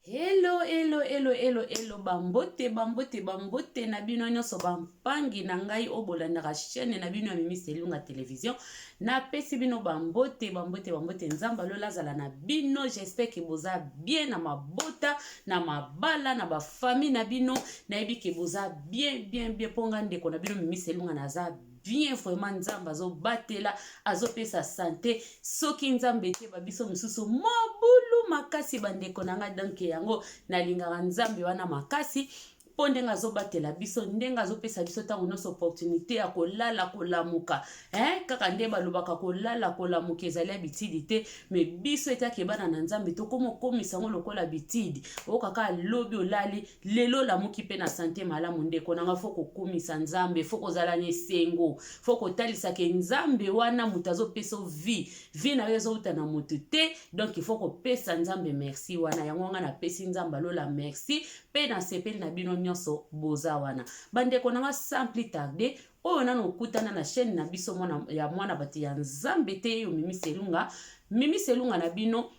Hello, hello, hello, hello, hello, bambote, bambote, bambote na bino nyonso bampangi na ngai oyo bolandaka chaîne na bino ya Mimi Selunga Television. Napesi bino bambote, bambote, bambote. Nzambe alola azala na bino. J'espère que boza bien na mabota, na mabala, na ba famille na bino. Nayebi que boza bien, bien, bien mpo nga ndeko na bino Mimi Selunga naza bien vraiment. Nzambe azobatela, azopesa santé. Soki Nzambe te, babiso mosusu mobulu makasi, bandeko na ngai. Donc yango nalingaka Nzambe wana makasi, mpo ndenge azobatela biso, ndenge azopesa biso ntango nyonso opportunité ya kolala, kolamuka, eh? Kaka nde balobaka kolala kolamuka ezali ya bitidi te, mais biso etaki bana na Nzambe tokóma okomisa yango lokola bitidi. Okaka lobi olali, lelo olamuki mpe na santé malamu. Ndeko nanga, faut kokumisa Nzambe, faut kozala na esengo, faut kotalisaka Nzambe wana moto azopesa vie. Vie na yo ezouta na moto te, donc il faut kopesa Nzambe merci wana. Yango nga napesi Nzambe alola merci mpe nasepeli na bino nyonso boza wana, bandeko nanga. Sans plus tarder, oyo nano okutana na chaîne na biso mwana, ya mwana bato ya Nzambe te, oyo Mimi Selunga, Mimi Selunga na bino,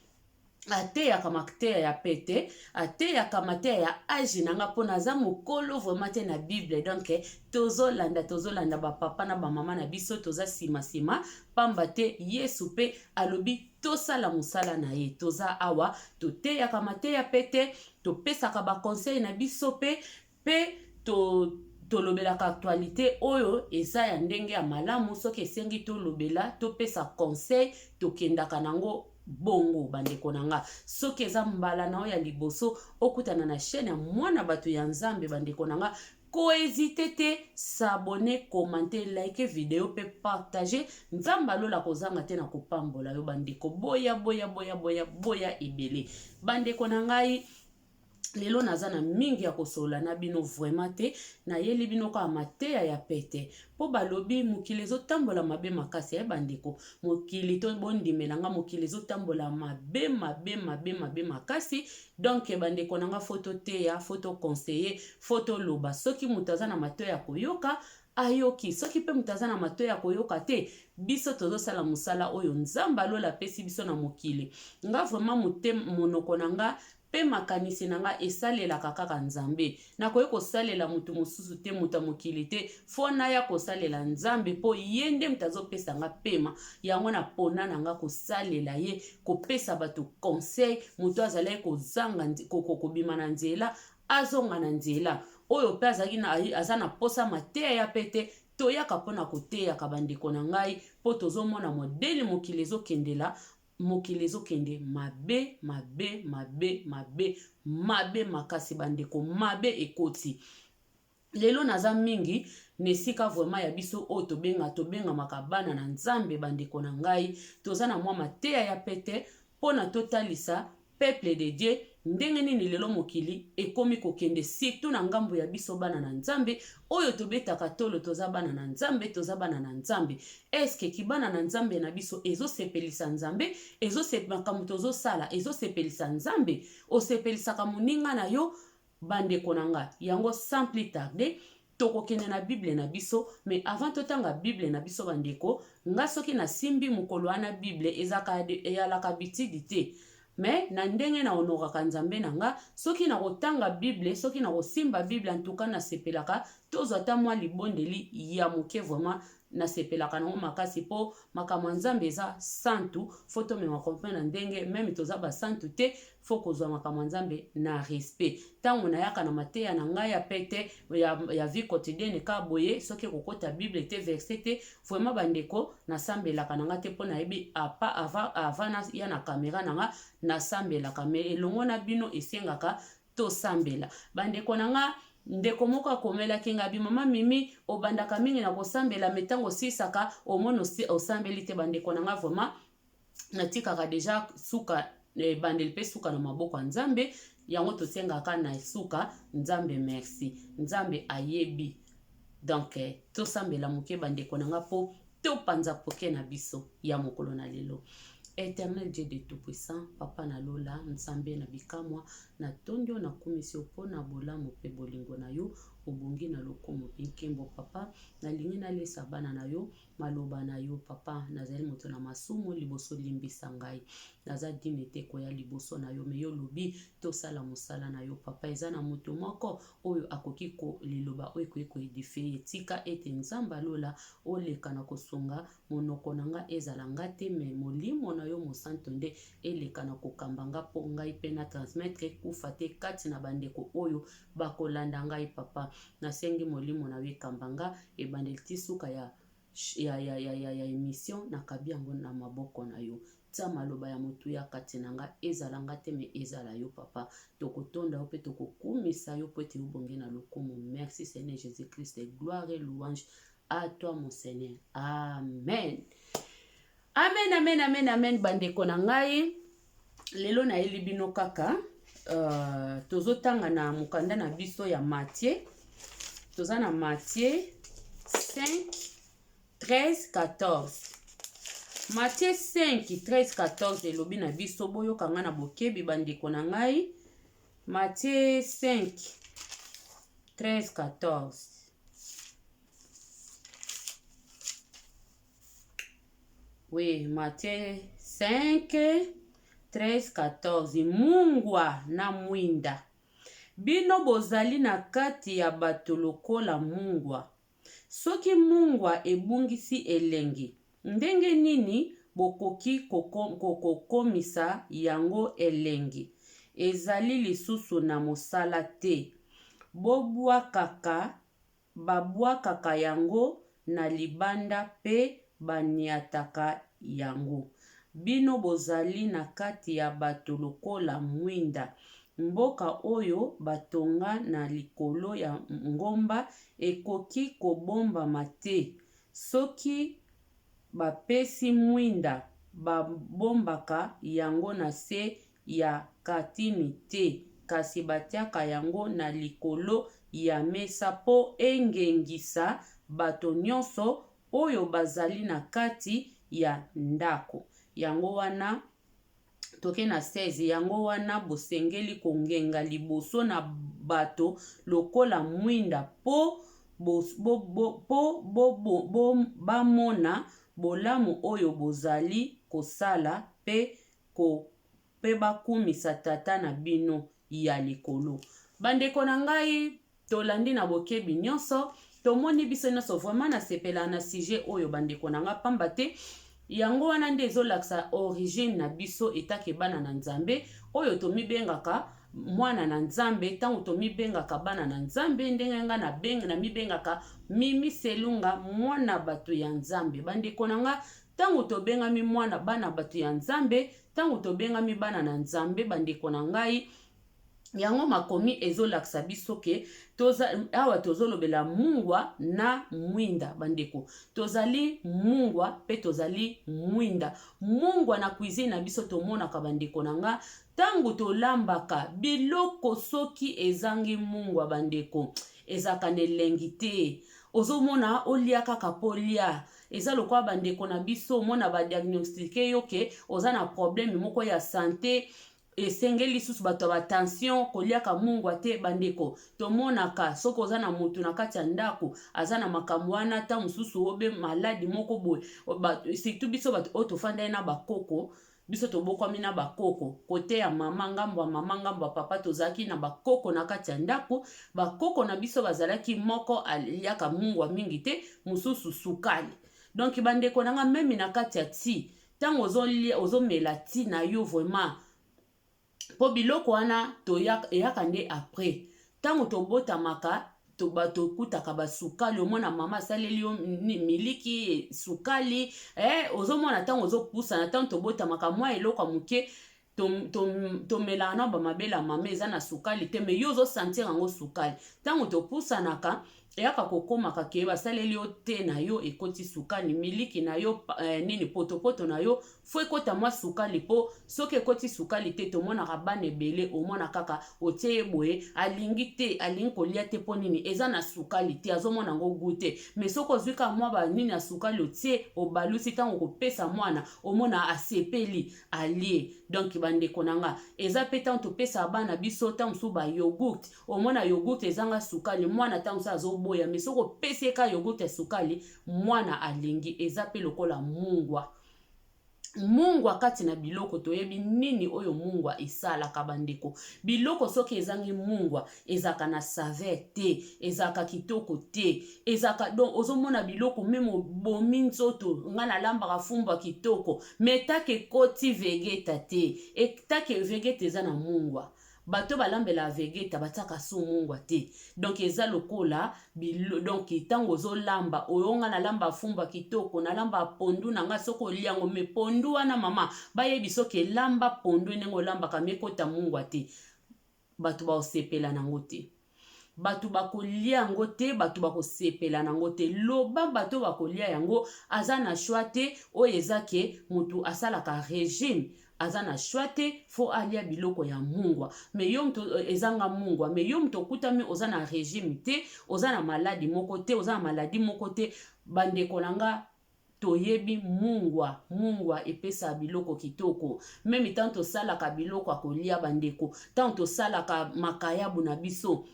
ateyaka mateya ya pete, ateyaka mateya ya age na nga, mpo naza mokolo vraiment te na Bible. Donc tozolanda, tozolanda bapapa na bamama na biso, toza nsima-nsima, pamba te Yesu mpe alobi tosala mosala na ye. Toza awa, toteyaka mateya pete, topesaka baconseil na biso mpe to tolobelaka actualité oyo eza ya ndenge ya malamu. Soki esengi tolobela, topesa conseil, tokendaka nango bongo. Bandeko na nga, soki eza mbala na oyo ya liboso okutana na chaîne ya mwana bato ya Nzambe, bandeko na nga, kohésiter te, s'abonner, commenter, like vidéo mpe partage. Nzambe alola kozanga te na kopambola yo. Bandeko, boya, boya, boya, boya, boya ebele. Bandeko na ngai, lelo naza na mingi ya kosolola na bino vraiment te. Nayeli bino kaka mateya ya pete, mpo balobi mokili ezotambola mabe makasi ya bandeko. Mokili to bondimela nga, mokili ezotambola mabe, mabe, mabe, mabe makasi. Donc bandeko na nga, faut toteya, faut toconseiller, faut toloba. Soki moto aza na matoyi ya koyoka, ayoki. Soki mpe moto aza na matoyi ya koyoka te, biso tozosala mosala oyo Nzambe alola apesi biso na mokili. Nga vraiment, monoko na nga mpe makanisi na nga esalelaka kaka Nzambe. Nakoki kosalela moto mosusu te, moto ya mokili te. Faut naya kosalela Nzambe, mpo ye nde moto azopesa nga pema. Yango na pona na nga kosalela ye, kopesa bato conseil. Moto azalaki kozanga kobima na nzela, azonga na nzela. Oyo mpe azalaki aza na posa mateya ya pete, toyaka mpona koteyaka, bandeko na ngai, mpo tozomona modèle mokili ezokendela. Mokili ezokende mabe, mabe, mabe, mabe, mabe makasi. Bandeko, mabe ekoti. Lelo naza mingi na esika vraiment ya biso oyo tobenga, tobengamaka bana na Nzambe. Bandeko na ngai, toza na mwa mateya ya pete mpona totalisa peuple de Dieu ndenge nini lelo mokili ekomi kokende, surtout na ngambo ya biso bana na Nzambe oyo tobetaka tolo toza bana na Nzambe, toza bana na Nzambe. Eske kibana na Nzambe na biso ezosepelisa Nzambe? Makambo tozosala ezosepelisa Nzambe? Osepelisaka moninga na yo? Bandeko na nga, yango sans plus tarder tokokende na Bible na biso. Mais avant totanga Bible na biso, bandeko nga, soki nasimbi mokolo wana Bible, ezalaka eyalaka bitidi te, mais na ndenge na honoraka Nzambe na nga, soki nakotanga Bible, soki nakosimba Bible, en tout cas nasepelaka tozwa ata mwa libondeli ya moke. Vraiment nasepelaka nango makasi, mpo makambo ya Nzambe eza santu. Faut tomema comprendre na ndenge même toza basantu te, faut kozwa makambo ya Nzambe na respect. Ntango nayaka na mateya na ngai ya pete ya vie quotidienne ka boye, soki ekokota Bible te, verset te, vraiment bandeko, nasambelaka na nga te, mpo nayebi apa avant ya na caméra na nga nasambelaka, mais elongo na bino esengaka tosambela. Bandeko na nga, ndeko moko akomelaki nga bi: "Mama Mimi, obandaka mingi na kosambela, mais ntango osisaka, omoni osambeli te." Bandeko na nga, vraiment natikaka déjà suka, ebandeli mpe suka na maboko ya Nzambe. Yango tosengaka na suka Nzambe merci, Nzambe ayebi. Donc tosambela moke, bandeko na nga, mpo topanza poke na biso ya mokolo na lelo. Éternel Dieu de tout puissant, Papa na lola, Nzambe na bikamwa, natondi yo, nakumisi yo mpo na bolamu mpe bolingo na yo. Obongi na lokumu mpe nkembo, Papa. Nalingi nalesa bana na yo maloba na yo, Papa. Nazali moto na masumu, liboso limbisa ngai. Naza digne te koya liboso na yo, me yo olobi tosala mosala na yo, Papa. Eza na moto moko oyo akoki ko liloba oyo ekoki koedifie ye. Tika ete Nzambe alola oleka na kosunga monoko na nga, ezala nga te, me Molimo na yo Mosanto nde eleka na kokamba nga, mpo ngai mpe na transmettre kufa te kati na bandeko oyo bakolanda ngai. Papa, nasengi Molimo na yo ekamba nga ebandeli ti suka ya ya, ya, ya, ya, ya emission. Nakabi yango na maboko na yo. Tia maloba ya motuya kati na nga, ezala nga te, me ezala yo, Papa. Tokotonda yo mpe tokokumisa yo mpo ete obongi na lokumu. Merci Seigneur Jésus Christ, gloire et louange à toi mon Seigneur. Amen, amen, amen, amen, amen. Bandeko na ngai, lelo nayeli bino kaka tozotanga na mokanda na biso ya Matthieu. Toza na Matthieu 5 13 14. Matthieu 5 13 14 elobi na biso, boyoka ngai na bokebi, bandeko na ngai. Matthieu 5 13 14. Oui, Matthieu 5 13 14. Mungwa na mwinda. Bino bozali na kati ya bato lokola mungwa. Soki mungwa ebungisi elengi, ndenge nini bokoki kokomisa yango elengi? Ezali lisusu na mosala te. Bobwakaka Babwakaka yango na libanda mpe baniataka yango. Bino bozali na kati ya bato lokola mwinda. Mboka oyo batonga na likolo ya ngomba ekoki kobombama te. Soki bapesi mwinda, babombaka yango na se ya katini te, kasi batiaka yango na likolo ya mesa mpo engengisa bato nyonso oyo bazali na kati ya ndako. Yango wana toke na 16. Yango wana bosengeli kongenga liboso na bato lokola mwinda, mpo bo, bo, bo, po bo, bo, bo, bamona bolamu oyo bozali kosala mpe ko mpe bakumisa Tata na bino ya likolo. Bandeko na ngai, tolandi na bokebi nyonso, tomoni biso nyonso. Vraiment nasepelaka na sujet oyo, bandeko na ngai, pamba te yango wana nde ezolakisa origine na biso etake bana na Nzambe oyo tomibengaka mwana na Nzambe. Ntango tomibengaka bana na Nzambe, ndenge ngai namibengaka Mimi Selunga, mwana bato ya Nzambe, bandeko na ngai, ntango tobengami mwana bana bato ya Nzambe, ntango tobengami bana na Nzambe, bandeko na ngai, yango makomi ezolakisa biso ke toza awa tozolobela mungwa na mwinda. Bandeko, tozali mungwa mpe tozali mwinda. Mungwa na cuisine na biso tomonaka, bandeko na nga, ntango tolambaka biloko, soki ezangi mungwa, bandeko, ezalaka na elengi te. Ozomona olia kaka mpo lia. Eza lokola bandeko na biso, omona badiagnostiquer yo ke oza na problème moko ya santé, esengeli lisusu bato ya batension koliaka mungwa te. Bandeko, tomonaka soki oza na motu na kati ya ndako aza na makambo wana, ta mosusu obe maladi moko boye, surtout biso bato oyo tofandai na bakoko, biso tobokwami na bakoko kote ya mama, ngambo ya mama, ngambo ya papa, tozalaki na bakoko na kati ya ndako. Bakoko na biso bazalaki, moko aliaka mungwa mingi te, mosusu sukali. Donc bandeko na nga, même na kati ya ti, ntango ozomela ti na yo, vraiment, mpo biloko wana eyaka nde après. Ntango tobotamaka, tokutaka basukali. Omona mama asaleli yo miliki sukali, ozomona ntango ozopusana. Ntango tobotamaka, mwa eloko ya moke tomelaka na bamabele ya mama eza na sukali te, mais yo ozosentir yango sukali. Ntango topusanaka. Eyaka kokomaka ke basaleli yo te na yo ekoti sukali, miliki na yo, nini, potopoto na yo, fo ekota mwa sukali, mpo soki ekoti sukali te, tomonaka bana ebele, omona kaka otie ye boye, alingi te, alingi kolia te. Mpo nini? Eza na sukali te, azomona yango goût te. Mais soki ozwi kaka mwa banini ya sukali, otie, obalusi, ntango kopesa mwana, omona asepeli, alie. Donc bandeko na nga, eza mpe ntango topesaka bana biso ntango mosusu bayogourt, omona yogourt ezanga sukali, mwana ntango mosusu azoboya. Mais soki opesi ye ka yogourt ya sukali, mwana alingi. Eza mpe lokola mungwa. Mungwa kati na biloko, toyebi nini oyo mungwa esalaka, bandeko. Biloko soki ezangi mungwa, ezalaka na saveur te, ezalaka kitoko te, ezalaka donc ozomona biloko même obomi nzoto. Ngai nalambaka fumbwa kitoko, mais take ekoti vegeta te, etake vegeta eza na mungwa. Bato balambela vegeta batiaka su mungwa te. Donc eza lokola donc ntango ozolamba oyo, nga nalamba fumbwa kitoko, nalamba pondu na nga, soki olia yango, mais pondu wana, mama, bayebi soki elamba pondu ndenge olambaka, mais ekota mungwa te, bato bakosepela nango te, bato bakolia yango te, bato bakosepela nango te. Loba bato bakolia yango, aza na choix te. Oyo eza ke motu asalaka régime aza na choix te, fo alia biloko ya mungwa. Mais yo moto ezanga mungwa, mais yo moto okutami oza na régime te, oza na maladi moko te, oza na maladi moko te. Bandeko na nga, toyebi mungwa. Mungwa epesaka biloko kitoko, même ntango tosalaka biloko ya kolia. Bandeko, ntango tosalaka makayabu na biso,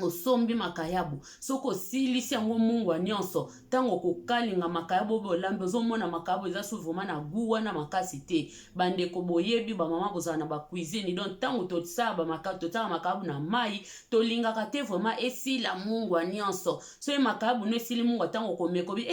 osombi makayabu, soki osilisi yango mungwa nyonso, ntango okokalinga makayabu oyo olambi, ozomona makayabu eza su vraiment na goût wana makasi te. Bandeko, boyebi, bamama bozala na bacuisine, donc ntango tosala makayabu na mai, tolingaka te vraiment esila mungwa nyonso. Soki makayabu no esili mungwa, ntango okomeka, obi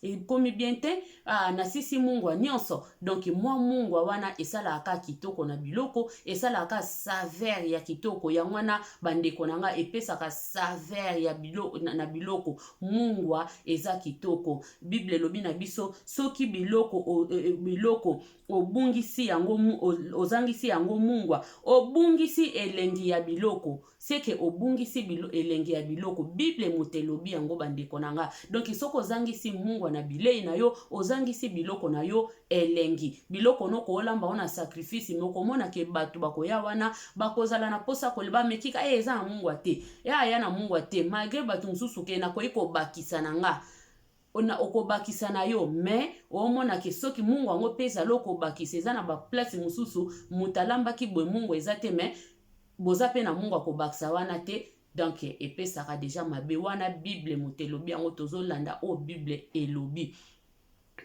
ekomi bien te. Ah, nasisi mungwa nyonso. Donc mwa mungwa wana esalaka kitoko na biloko, esalaka saveur ya kitoko. Yango wana, bandeko na nga, epesaka saveur ya biloko na biloko. Mungwa eza kitoko. Bible elobi na biso, soki biloko obungisi yango, ozangisi yango mungwa, obungisi elengi ya biloko, seke obungisi elengi ya biloko. Bible moto elobi yango, bandeko na nga. Donc soki ozangisi mungwa na bilei na yo, ozangisi biloko na yo elengi. Biloko no koolamba wana sacrifice, mais okomona ke bato bakoya wana, bakozala na mposa kolia, bamekika e eza na mungwa te, e aya na mungwa te. Malgré bato mosusu ke nakoki kobakisa na nga, okobakisa na yo, mais omonake soki mungwa yango mpe ezali, okobakisa. Eza na baplace mosusu, moto alambaki boye, mungwa eza te, mais boza mpe na mungwa kobakisa wana te. Donc epesaka déjà mabe wana. Bible moto elobi yango, tozolanda oyo Bible elobi.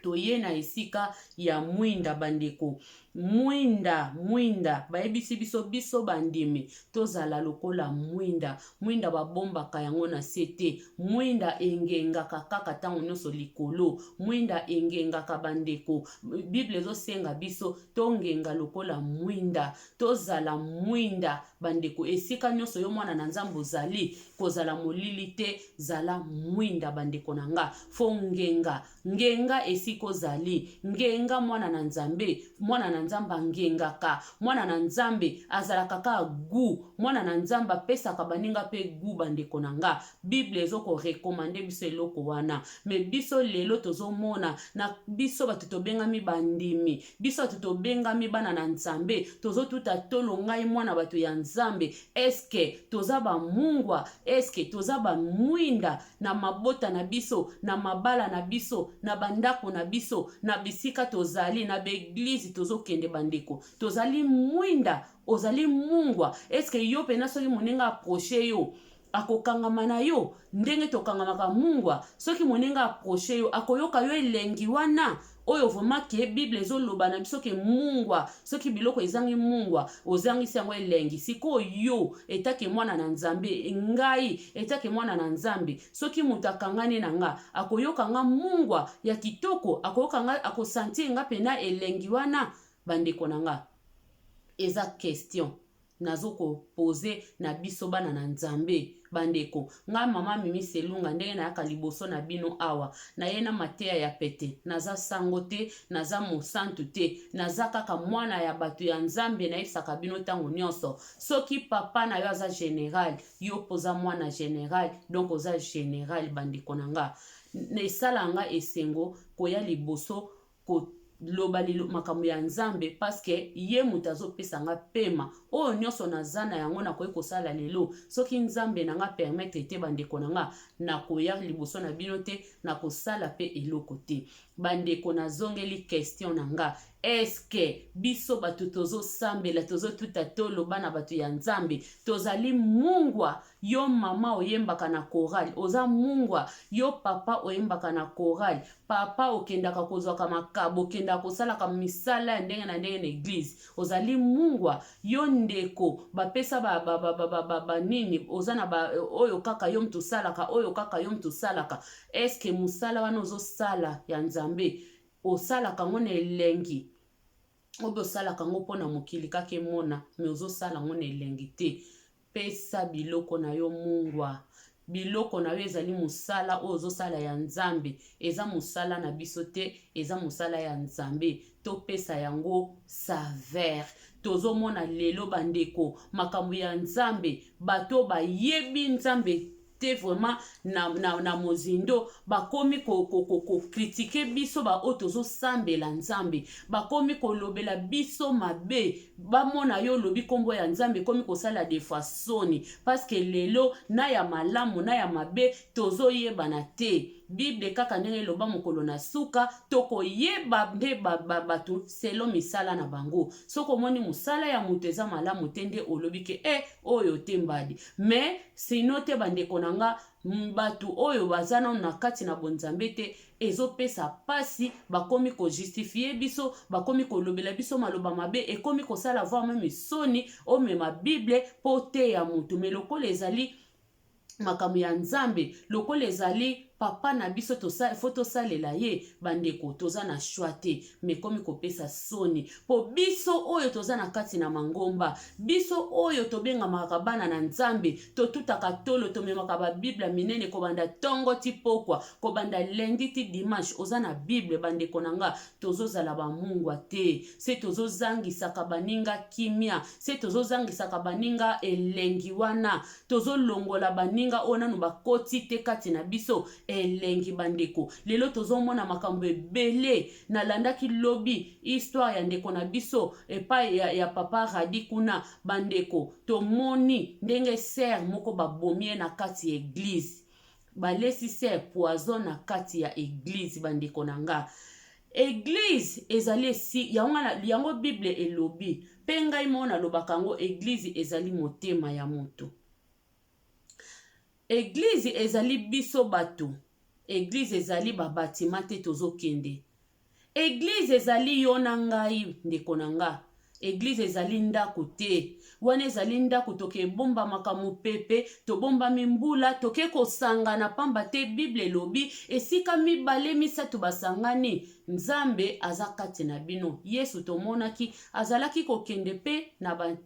Toye na esika ya mwinda, bandeko. Mwinda, mwinda, bayebisi biso, biso bandimi, tozala lokola mwinda. Mwinda babombaka yango na se te, mwinda engengaka kaka ntango nyonso likolo. Mwinda engengaka, bandeko. Bible ezosenga biso tongenga lokola mwinda, tozala mwinda, bandeko. Esika nyonso yo mwana na Nzambe ozali, kozala molili te, zala mwinda. Bandeko na nga, fo ngenga, ngenga esika ozali, ngenga, mwana na Nzambe. Mwana na Nzambe angengaka, mwana na Nzambe azalaka kaka goût, mwana na Nzambe apesaka baninga mpe goût. Bandeko na nga, Bible ezokorecommander biso eloko wana. Mais biso lelo tozomona na biso bato tobengami bandimi, biso bato tobengami bana na Nzambe, tozotuta tolo. Ngai mwana bato ya Nzambe, eske toza bamungwa? Eske toza bamwinda na mabota na biso, na mabala na biso, na bandako na biso, na bisika tozali, na baéglise tozokende? Bandeko, tozali mwinda? Ozali mungwa? Eske yo mpena, soki moninga approche yo, akokangama na yo ndenge tokangamaka mungwa? Soki moninga approche yo, akoyoka yo elengi wana oyo vraiment ke Bible ezoloba na biso ke mungwa, soki biloko ezangi mungwa, ozangisi yango elengi. Sikoyo yo etake mwana na Nzambe, ngai etake mwana na Nzambe, soki moto akangani na nga, akoyoka nga mungwa ya kitoko, akoyoka nga, akosentir nga mpena elengi wana. Bandeko na nga, eza question. Nazo ko poser na biso bana na Nzambe. Bandeko, nga mama Mimi Selunga, ndenge nayaka liboso na bino awa, naye na mateya ya pete. Naza sango te, naza mosantu te, naza kaka mwana ya bato ya Nzambe. Nayebisaka bino ntango nyonso, soki papa na yo aza general, yo mpo oza mwana general, donc oza general. Bandeko na nga, esala nga esengo koya liboso koloba makambo ya Nzambe, parce que ye moto azopesa nga pema oyo nyonso naza na yango. Nakoki kosala lelo, soki Nzambe na nga permettre te, bandeko na nga, nakoya liboso na bino te, nakosala mpe eloko te. Bandeko, nazongeli question na nga: eske biso bato tozosambela, tozotuta toloba na bato ya Nzambe, tozali mungwa? Yo mama oyembaka na chorale, oza mungwa? Yo papa oyembaka na chorale, papa okendaka kozwaka makabo, okendaka kosalaka misala ya ndenge na ndenge na église, ozali mungwa? Yo ndeko bapesa banini ba, ba, ba, ba, ba, oza na ba, oyo kaka yo moto osalaka, oyo kaka yo moto osalaka, eske mosala wana ozosala ya Nzambe, osalaka yango na elengi, oyo osalaka yango mpona mokili kaka emona, me ozosala yango na elengi te? Pesa biloko na yo mungwa. Biloko na yo ezali mosala oyo ozosala ya Nzambe, eza mosala na biso te, eza mosala ya Nzambe. Topesa yango saveur. Tozomona lelo, bandeko, makambo ya Nzambe, bato bayebi Nzambe te vraiment na mozindo, bakomi kocritiquer ko, ko, biso baoyo tozosambela Nzambe, bakomi kolobela biso mabe. Bamona yo olobi nkombo ya Nzambe, ekomi kosala des fois soni, parce que lelo na ya malamu na ya mabe tozoyebana te. Bible kaka ndenge eloba, mokolo na suka tokoyeba nde bato selon misala na bango. Soki omoni mosala ya moto eza malamu te, nde olobi ke e oyo te mbadi. Mais sinon te, bandeko na nga, bato oyo baza nano na kati na bonzambe te, ezopesa mpasi. Bakomi kojustifier biso, bakomi kolobela biso maloba mabe, ekomi kosala voire même soni omema Bible mpo te ya motu. Mais lokola ezali makambo ya Nzambe, lokola ezali papa na biso, faut tosalela ye. Bandeko, toza na choix te, mais komi kopesa soni mpo biso oyo toza na kati na mangomba, biso oyo tobengamaka bana na Nzambe, totutaka tolo, tomemaka babible minene kobanda ntongo ti pokwa, kobanda lundi ti dimanche, oza na Bible. Bandeko na nga, tozozala bamungwa te, se tozozangisaka baninga kimia, se tozozangisaka baninga elengi wana, tozolongola baninga oyo nanu bakoti te kati na biso elengi. Bandeko, lelo tozomona makambo ebele. Nalandaki lobi histoire ya ndeko na biso epai ya papa Radi kuna. Bandeko, tomoni ndenge sœur moko babomi ye na kati ya église, balesi sœur poison na kati ya église. Bandeko na nga, église ezali esi yango, yango Bible elobi mpe ngai moko nalobaka yango: église ezali motema ya moto, église ezali biso bato, église ezali babatima te. Tozokende église ezali yo na ngai, ndeko na nga. Église ezali ndako te. Wana ezali ndako, toke ebombamaka mopepe, tobombami mbula, toke kosangana pamba te. Bible elobi esika mibale misato basangani, Nzambe aza kati na bino. Yesu tomonaki azalaki kokende mpe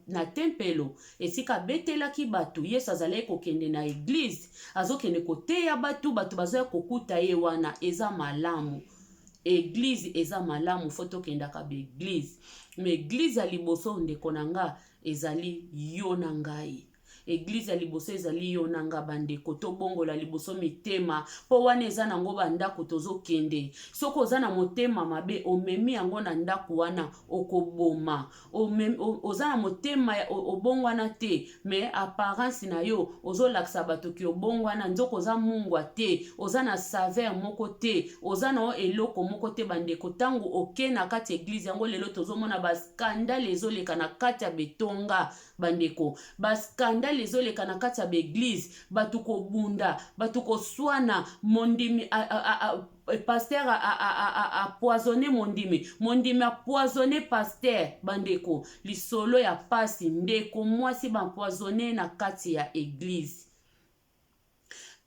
na tempelo esika abetelaki bato. Yesu azalaki kokende na église, azokende koteya bato, bato bazoya kokuta ye wana. Eza malamu, église eza malamu, faut tokendaka baéglise. Mais église ya liboso, ndeko na nga, ezali yo na ngai. Église ya liboso ezali yo na nga. Bandeko, tobongola liboso mitema, mpo wana eza nango bandako tozokende. Soki oza na motema mabe, omemi yango na ndako wana, okoboma. Oza na motema obongwana te, mais apparence na yo ozolakisa bato ki obongwana, nzoka oza mungwa te, oza na saveur moko te, oza na eloko moko te. Bandeko, ntango oke na kati ya église yango, lelo tozomona bascandale ezoleka na kati ya betonga. Bandeko, bascandale ezoleka na kati ya baéglise, bato kobunda, bato koswana, mondimi, pasteur apoisonner mondimi, mondimi apoisonner pasteur. Bandeko, lisolo ya pasi, ndeko mwasi baempoisonner na kati ya église.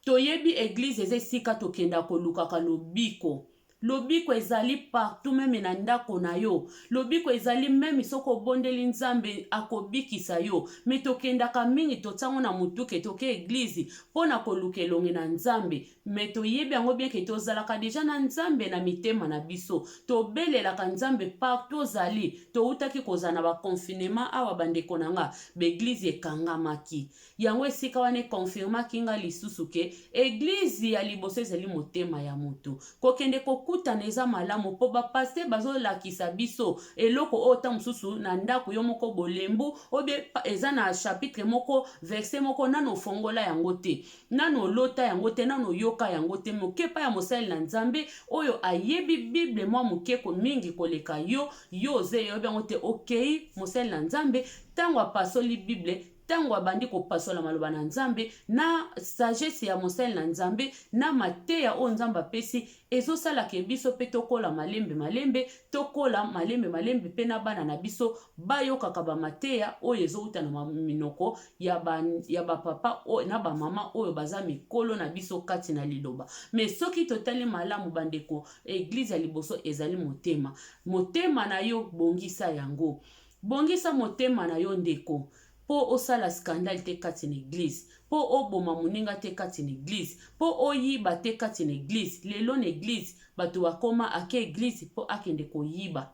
Toyebi église eza esika tokenda kolukaka lobiko. Lobiko ezali partout meme na ndako na yo. Lobiko ezali meme soki obondeli Nzambe akobikisa yo. Mais tokendaka mingi totiango na mutu ke toke eglise mpo na koluka elongi na Nzambe. Mais toyebi yango bien ke tozalaka dejà na Nzambe na mitema na biso. Tobelelaka Nzambe partout ozali. Towutaki kozala na ba confinement awa bandeko na nga, ba eglise ekangamaki. Yango esika wana e confirmaki nga lisusu ke eglise ya liboso ezali motema ya mutu. Kokende kokutana eza malamu po ba pasteur bazo lakisa biso eloko oyo tango mosusu na ndaku yo moko bolembu ou bien eza na chapitre moko verset moko nanu ofongola yango te, nanu olota yango te, nanu oyoka yango te mais oke epai ya mosali na Nzambe oyo ayebi bible mwa moke mingi koleka yo, yo oza oyebi yango te okeyi mosali na Nzambe tango apasoli bible Ntango abandi kopasola maloba na Nzambe, na sagesse ya mosali na Nzambe, na mateya oyo Nzambe apesi, ezosala ke biso pe tokola malembe malembe, tokola malembe malembe pe na bana na biso bayokaka ba mateya oyo ezowuta na minoko ya ba, ya ba papa oyo, na ba mama oyo baza mikolo na biso kati na liloba. Mais soki totali malamu bandeko, eglise ya liboso ezali motema. Motema na yo bongisa yango. Bongisa motema na yo ndeko po osala scandale te kati na eglise, po oboma moninga te kati na eglise, po oyiba te kati na eglise. Lelo na eglise batu bakoma ake eglise po akende koyiba.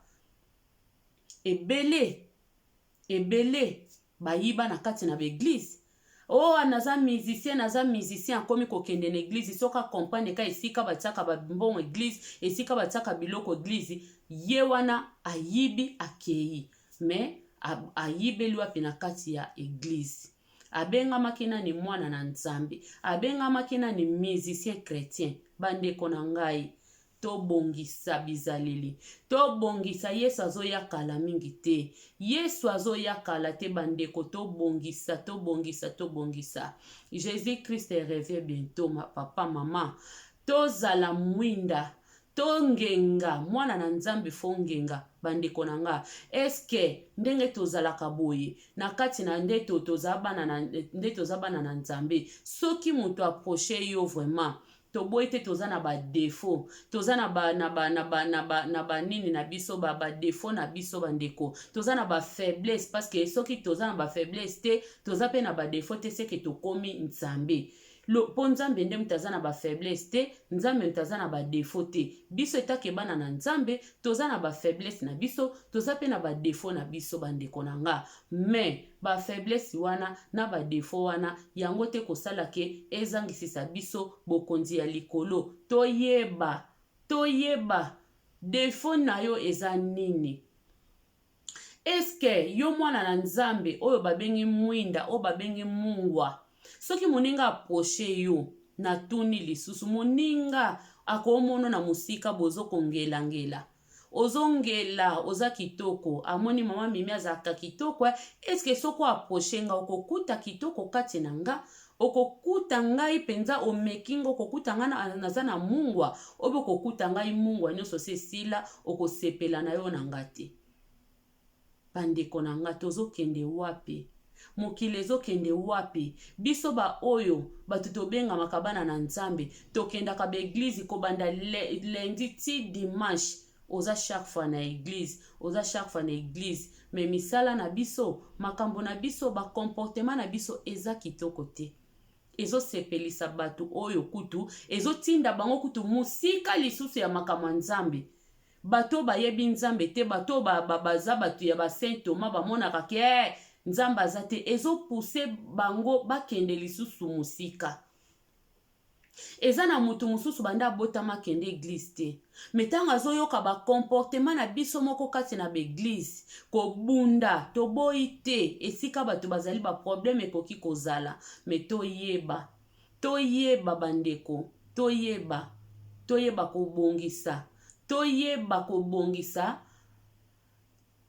Ebele ebele bayiba na kati na ba eglise. Oh naza musicien naza musicien akomi kokende na eglise soki a comprendre ka esika batiaka ba mbongo eglise esika batiaka biloko eglise ye wana ayibi akeyi mais ayibeli wapi na kati ya eglise abengamaki nani mwana na nzambe abengamaki nani musicien chretien bandeko na ngai Tobongisa bizaleli. Tobongisa Yesu azoya kala mingi te. Yesu azoya kala te bandeko tobongisa tobongisa tobongisa. Jesus Christ revient bientot ma papa mama. Tozala mwinda tongenga mwana na Nzambe fo ngenga bandeko na nga. Eske ndenge tozalaka boye na kati na nde to toza bana na nde toza bana na Nzambe soki moto approche yo vraiment Toboyi te toza na ba defaut toza na ba na ba na ba na ba na ba nini na biso ba ba defaut na biso ba ndeko toza na ba faiblesse parce que soki toza na ba faiblesse te toza pe na ba defaut te seke tokomi nzambe po nzambe nde moto aza na ba faiblesse te nzambe moto aza na ba defaut te biso etake bana na nzambe toza na ba faiblesse na biso toza pe na ba defaut na biso ba ndeko na nga mais Ba faiblesse wana na ba defaut wana yango te kosala ke ezangisisa biso bokonzi ya likolo. Toyeba, toyeba defaut nayo eza nini? Est ce que yo mwana na Nzambe oyo babengi mwinda, oyo babengi mungwa, soki moninga approche yo, natuni lisusu, moninga akomono na mosika bozo kongela ngela, Ozo ngela oza kitoko amoni maman mimi azalaka kitoko est ce que soki o approche nga okokuta kitoko kati na nga okokuta ngai penza omeki nga okokuta nga naza na mungwa obe okokuta ngai mungwa nionso esi esila okosepela na yo na nga te Ba ndeko na nga tozo kende wapi? Mokili ezo kende wapi? Biso ba oyo batu tobengamaka bana na Nzambe tokendaka ba eglise kobanda lundi ti dimanche oza chaque fois na eglise oza chaque fois na eglise mais misala na biso makambo na biso ba comportement na biso eza kitoko te ezo sepelisa batu oyo kutu ezo tinda bango kutu musika lisusu ya makambo ya Nzambe. Bato oyo bayebi Nzambe te, bato oyo ba, ba, baza bato ya ba Saint Thomas, bamonaka ke eh, Nzambe aza te, ezo pousser bango bakende lisusu mosika. Eza na mutu mosusu banda abotama akende eglise te, mais tango azoyoka ba comportement na biso moko kati na ba eglise, kobunda toboyi te, esika bato bazali ba problème ekoki kozala, mais toyeba, toyeba bandeko, toyeba, toyeba kobongisa. Toyeba kobongisa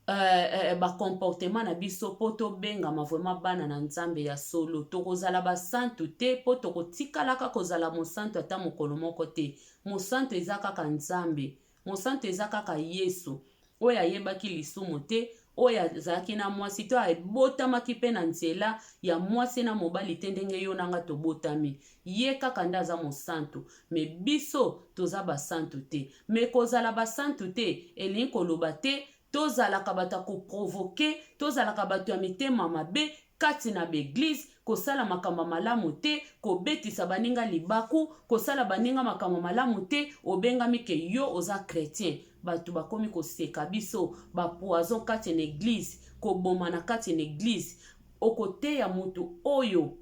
ba comportement na biso po tobengama vraiment bana na Nzambe ya solo. Tokozala basantu te po tokotikalaka kozala mosantu ata mokolo moko te. Mosantu eza kaka Nzambe. Mosantu eza kaka Yesu oyo ayebaki lisumu te, oyo azalaki na mwasi to abotamaki mpe na nzela ya mwasi na mobali te ndenge yo na nga tobotami. Ye kaka nde aza mosantu, mais biso toza basantu te. Mais kozala basantu te elingi koloba te tozalaka bato ya koprovoke, tozalaka bato ya mitema mabe kati na baeglize, kosala makambo ya malamu te, kobetisa baninga libaku, kosala baninga makambo ya malamu te. Obengami ke yo oza chrétien, bato bakomi koseka biso, bapoison kati na eglize, koboma na kati na eglize. Okoteya motu oyo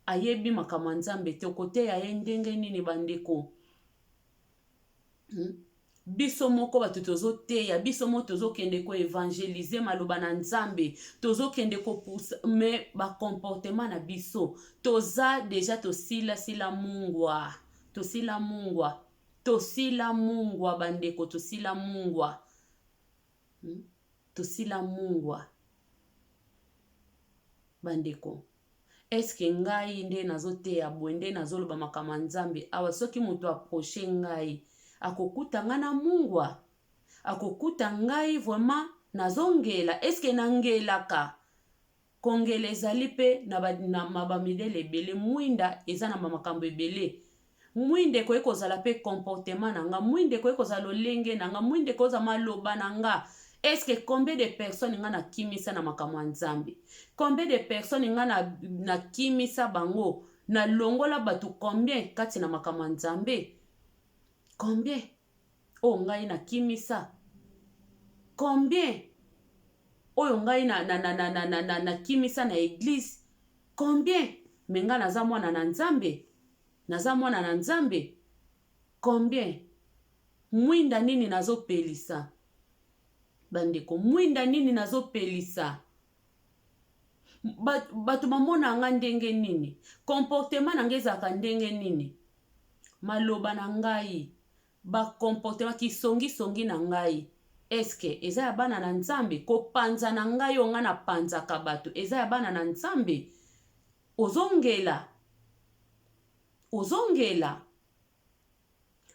ayebi makambo ya Nzambe te, okoteya ye ndenge nini bandeko? Biso moko bato tozoteya, biso moko tozokende koevangelize maloba na Nzambe, tozokende kopusa, mais bacomportement na biso toza deja tosilasila mungwa, tosila mungwa, tosila mungwa bandeko, tosila mungwa, Tosila mungwa bandeko. Eske ngai nde nazoteya boye, nde nazoloba makambo ya Nzambe awa, soki moto approche ngai akokuta ngai na mungwa, akokuta ngai vraiment nazongela? Eske nangelaka? Kongela ezali mpe na bamidele ebele. Mwinda eza na bamakambo ebele. Mwinda ekoki kozala mpe comportement na nga, mwinda ekoki kozala lolenge na nga, mwinda ekoki kozala maloba na nga. Est-ce que combien de personnes nga nakimisa na makambo ya Nzambe? Combien de personnes nga nakimisa bango? Nalongola bato combien kati na makambo ya Nzambe? Combien oyo ngai nakimisa? Combien oyo ngai nakimisa na eglise? Combien? Me ngai naza mwana na Nzambe, naza mwana na Nzambe. Combien? Mwinda nini nazopelisa bandeko? Mwinda nini nazopelisa? Bato bamona nga ndenge nini? Comportement na ngai ezalaka ndenge nini? Maloba na ngai, bacomportement, kisongisongi na ngai, eske eza ya bana na Nzambe? Kopanza na ngai oyo ngai napanzaka bato eza ya bana na Nzambe? Ozongela, ozongela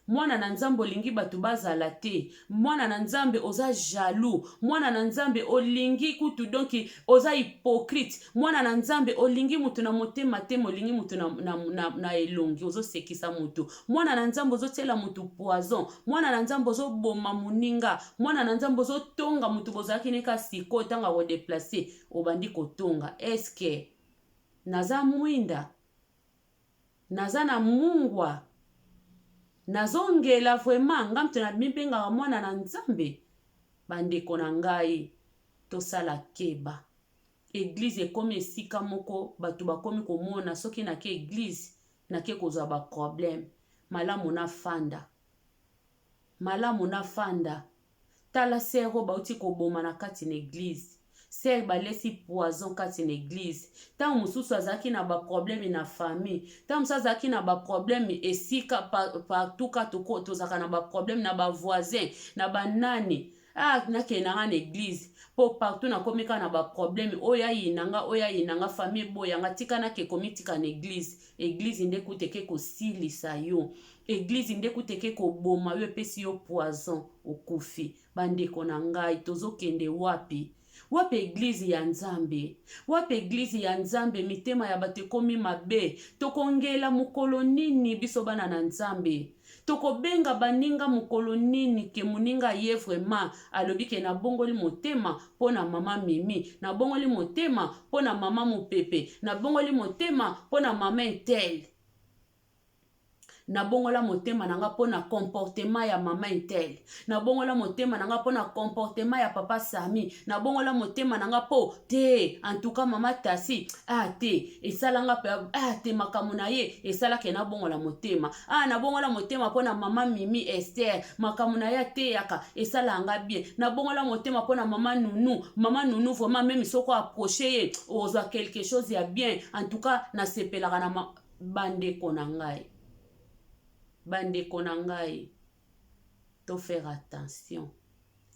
mwana na Nzambe, olingi bato bazala te. Mwana na Nzambe, oza jaloux. Mwana na Nzambe, olingi kutu, donc oza hypocrite. Mwana na Nzambe, olingi motu na motema te, olingi motu na elongi, ozosekisa motu. Mwana na Nzambe, ozotiela motu poison. Mwana na Nzambe, ozoboma moninga. Mwana na Nzambe, ozotonga motu bozalaki neka sikoyo, ntango akodeplace obandi kotonga. Eske naza mwinda? Naza na mungwa? Nazongela vraiment? Nga moto namibengaka mwana na Nzambe. Bandeko na ngai, tosala keba. Eglize ekomi esika moko bato bakomi komona soki nake eglize nake kozwa baproblème. Malamu nafanda, malamu nafanda. Tala sere oyo bauti koboma na kati na eglize, sere balesi poison kati na eglize. Ntango mosusu azalaki na baproblème na famille, ntango mosusu azalaki na baproblème esika partout ka tozalaka na baproblème na bavoisin, na banani. Ah, nakende nanga na eglize mpo partout nakomi kaka na baproblème, oyo ayina nga, oyo ayina nga, famille eboyanga, tika nake komitika na eglize. Eglize nde kuta eke kosilisa yo, eglize nde kuta eke koboma yo, epesi yo poison, okufi. Bandeko na ngai, tozokende wapi? Wapi eglize ya Nzambe? Wapi eglize ya Nzambe? Mitema ya bato ekomi mabe. Tokongela mokolo nini biso bana na Nzambe? Tokobenga baninga mokolo nini ke moninga ye vraiment alobi ke nabongoli motema mpo na mama Mimi, nabongoli motema mpo na mama Mopepe, nabongoli motema mpo na mama Intel, nabongola motema na nga mpo na comportement ya mama Intel, nabongola motema na nga mpo na comportement ya papa Sami, nabongola motema na nga mpo te, en tout cas mama Tasi, ah te, esalanga mpe, ah te, makambo na ye esalaka nabongola motema. Ah, nabongola motema mpo na mama Mimi Esther, makambo na ye ateyaka esalaka nga bien. Nabongola motema mpo na mama Nunu. Mama Nunu vraiment, même soko approche ye, ozwa quelque chose ya bien. En tout cas nasepelaka na bandeko na ngai. Bandeko na ngai, to faire attention.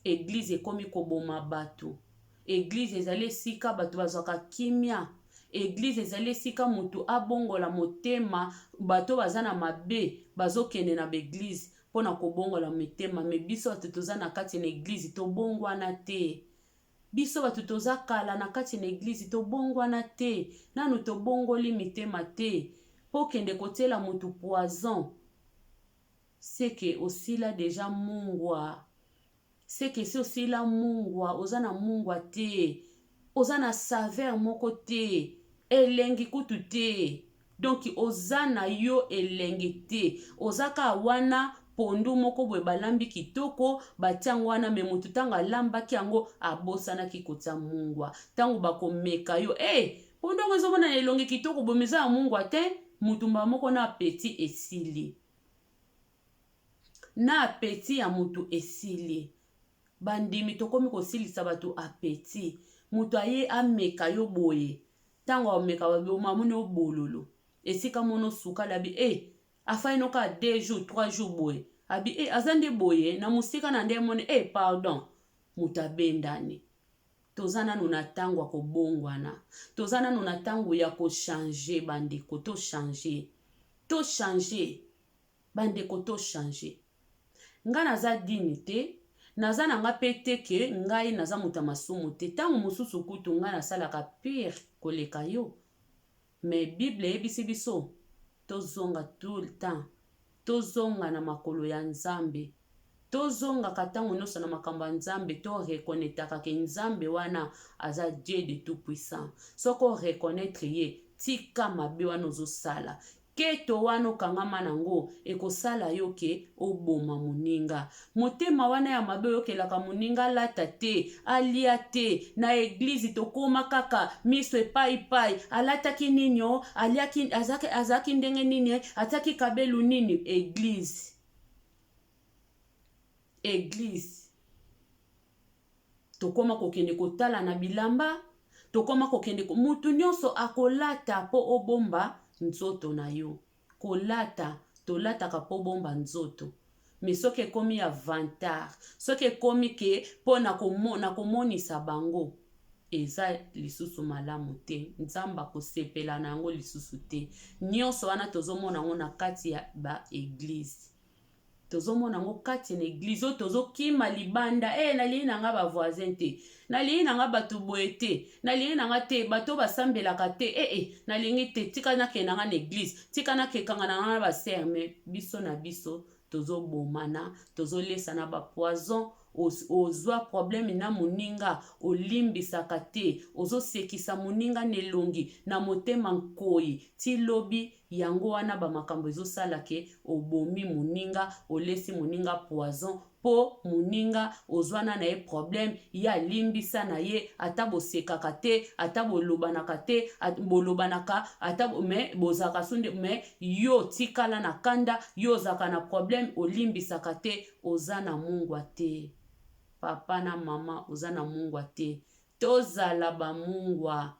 Eglize ekomi koboma bato. Eglize ezali esika bato bazwaka kimia, eglize ezali esika motu abongola motema. Bato baza na mabe bazokende na baeglize mpona kobongola mitema, mais biso bato toza na kati na eglize tobongwana te. Biso bato toza kala na kati na eglise tobongwana te, nanu tobongoli mitema te. Mpo okende kotiela motu poison, seke osila deja mungwa. Seke esi osila mungwa, oza na mungwa te, oza na saveur moko te, elengi kutu te. Donc oza na yo elengi te, oza kaka wana pondu moko boye balambi kitoko batia yango wana, me motu ntango alambaki yango abosanaki kotia mungwa. Ntango bakomeka yo, hey, eh, pondu yango ezomona na elongi kitoko boye, eza ya mungwa te, motu mbala moko na apeti esili, na apeti ya motu esili. Bandimi tokomi kosilisa bato apeti. Moto aye ameka yo boye, ntango ameka amoni yo bololo esika mono sukali, abi e eh, afai no kaka 2 jours 3 jours boye, abi e eh, aza nde boye na mosika na nde amoni e eh, pardon, moto abendani. Toza nanu na ntango ya kobongwana, toza nanu na ntango ya kochange. Bandeko, tochange, tochange. Bandeko, tochange. Nga naza dini te, naza na nga mpe te ke ngai naza moto ya masumu te. Ntango mosusu kutu ngai nasalaka pire koleka yo, me Bible eyebisi biso tozonga tout le temps, tozonga na makolo ya Nzambe. Tozongaka ntango nyonso na makambo ya Nzambe, torekonetaka ke Nzambe wana aza Dieu de tout puissant. Soki orekonetre ye, tika mabe wana ozosala. Keto wana okangama nango ekosala yo ke oboma moninga. Motema wana ya mabe oyokelaka moninga alata te, alia te. Na eglize tokoma kaka miso epai pai, alataki nini o, aliaki, azalaki ndenge nini, atiaki kabelu nini. Eglize, eglize tokoma kokende kotala na bilamba, tokoma kokende mutu nyonso akolata mpo obomba nzoto na yo. Kolata tolataka mpo obomba nzoto, me soki ekomi ya vantard, soki ekomi ke mpo na komonisa bango, eza lisusu malamu te. Nzambe akosepela na yango lisusu te. Nyonso wana tozomona yango na kati ya ba eglize, tozomona yango kati na eglize oyo tozokima libanda. E, nalingi na nga bavoisin te, nalingi na nga bato boye te, nalingi na nga te bato basambelaka te, ee e, nalingi te, tika nakende na nga na eglize, tika nakekanga na nga na basere. Me biso na biso tozobomana, tozolesana bapoison. Ozwa probleme na moninga, olimbisaka te, ozosekisa moninga na elongi, na motema nkoi ti lobi. Yango wana bamakambo ezosala ke obomi moninga, olesi moninga poison, mpo moninga ozwana na ye probleme, ye alimbisa na ye, ata bosekaka te, ata bolobanaka te, bolobanaka ata me bozalaka sunde, me yo tikala na kanda, yo ozalaka na probleme, olimbisaka te, oza na mungwa te. Papa na mama, oza na mungwa te. Tozala bamungwa,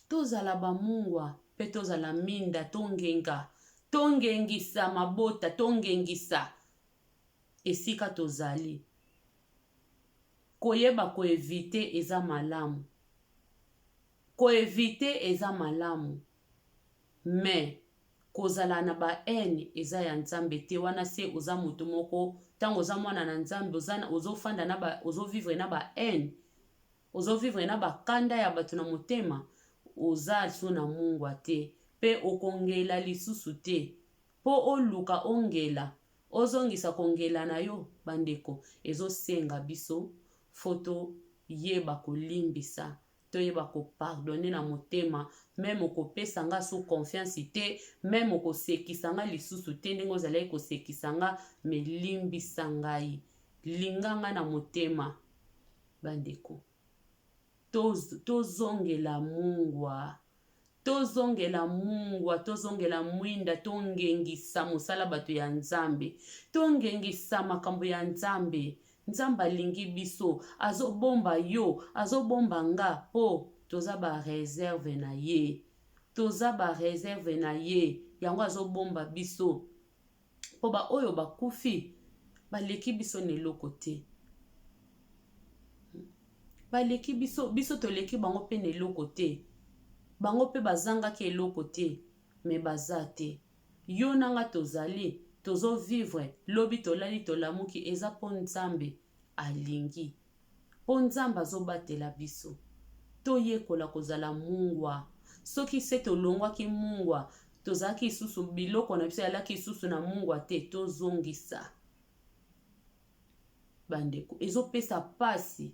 tozala bamungwa mpe tozala minda, tongenga, tongengisa mabota, tongengisa esika tozali. Koyeba koevite eza malamu, koevite eza malamu, me kozala na ba haine eza ya Nzambe te. Wana se oza moto moko, ntango oza mwana na Nzambe, ozofanda na ba, ozovivre na ba haine, ozovivre na bakanda ya bato na motema, oza so na mungwa te, mpe okongela lisusu te. Mpo oluka ongela, ozongisa kongela na yo, bandeko, ezosenga biso fo toyeba kolimbisa, toyeba kopardone na motema. Meme okopesa nga su confiance te, meme okosekisa nga lisusu te ndenge ozalaki kosekisa nga, me limbisa ngai, linga nga na motema. Bandeko, tozongela mungwa, tozongela mungwa, tozongela mwinda, tongengisa mosala bato ya Nzambe, tongengisa makambo ya Nzambe. Nzambe alingi biso, azobomba yo, azobomba nga, mpo toza bareserve na ye, toza bareserve na ye, yango azobomba biso. Mpo baoyo bakufi baleki biso na eloko te, baleki biso, biso toleki bango mpe na eloko te. Bango mpe bazangaki eloko te, me baza te. Yo na nga tozali, tozovivre, lobi tolali tolamuki, eza mpo Nzambe alingi. Mpo Nzambe azobatela biso. Toyekola kozala mungwa. Soki se tolongwaki mungwa, tozalaki lisusu biloko na biso eyalaki lisusu na mungwa te, tozongisa. Bandeko, ezopesa pasi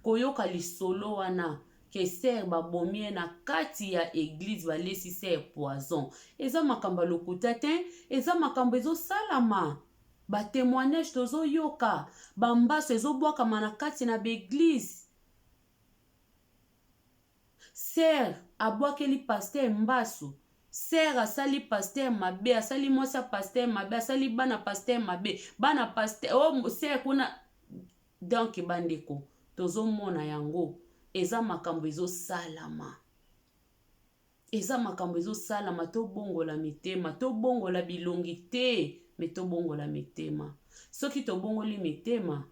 koyoka lisolo wana ke sœur babomi ye na kati ya eglise, balesi sœur poison. Eza makambo ya lokuta te, eza makambo ezosalama. Ba témoignage tozoyoka, bambaso ezobwakama na kati na baeglise. Sœur abwakeli pasteur mbasu, sœur asali pasteur mabe, asali mwasi ya pasteur mabe, asali bana pasteur mabe, bana pasteur oh, sœur kuna. Donc bandeko, tozomona yango eza makambo ezosalama, eza makambo ezosalama. Tobongola mitema, tobongola bilongi te, mais tobongola mitema. Soki tobongoli mitema,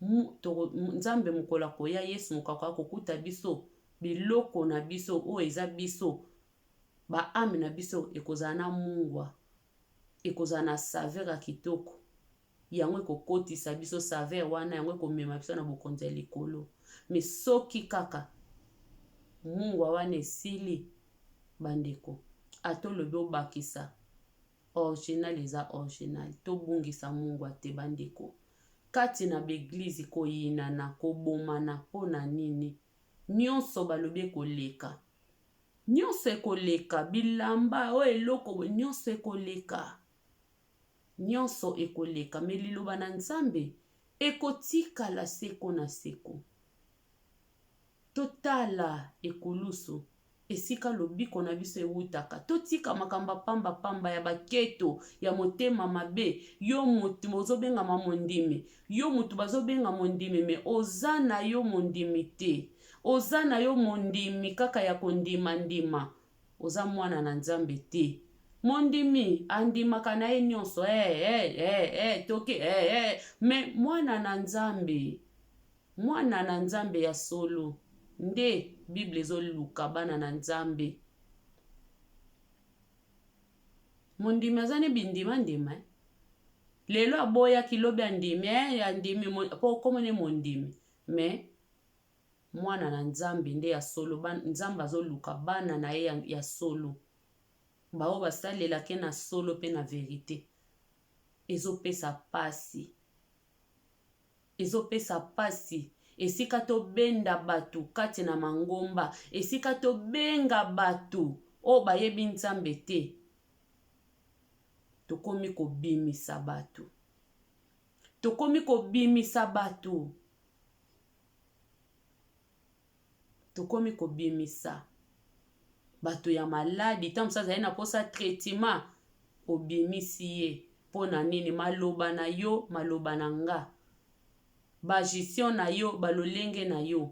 Nzambe mokolo akoya, Yesu mokolo akoya kokuta biso, biloko na biso oyo eza biso, baâme na biso ekozala na mungwa, ekozala na saveur ya kitoko. Yango ekokotisa biso saveur wana, yango ekomema biso na bokonzi ya likolo. Mais soki kaka mungwa wana esili, bandeko, ata olobi obakisa, original eza original. Tobungisa mungwa te, bandeko. Kati na baeglise koyinana, kobomana, mpo na nini? Nyonso balobi ekoleka, nyonso ekoleka. Bilamba oyo, eloko nyonso ekoleka, nyonso ekoleka, mais liloba na Nzambe ekotikala seko na seko. Totala ekulusu, esika lobiko na biso ewutaka. Totika makambo ya pambapamba ya baketo ya motema mabe. Yo motu ozobengama mondimi, yo motu bazobenga mondimi, mais oza na yo mondimi te. Oza na yo mondimi kaka ya kondima-ndima, oza mwana na Nzambe te. Mondimi andimaka na ye nyonso, hey, hey, hey, hey, toke hey, hey. Mais mwana na Nzambe, mwana na Nzambe ya solo nde Bible ezoluka, bana na Nzambe. Mondimi aza ne bindima-ndima, eh? Lelo aboyaki, lobi andimi, eh, andimi mpo okomone mondimi. Mais mwana na Nzambe nde ya solo, Nzambe azoluka bana na ye ya solo, bao basalelaki na solo mpe na vérité. Ezopesa pasi, ezopesa pasi. Esika tobenda bato kati na mangomba, esika tobenga bato oyo bayebi Nzambe te, tokomi kobimisa bato, tokomi kobimisa bato, tokomi kobimisa bato ya maladi. Ntango mosusu azali na mposa traitement, obimisi ye. Mpo na nini? Maloba na yo, maloba na nga, bagestion na yo, balolenge na yo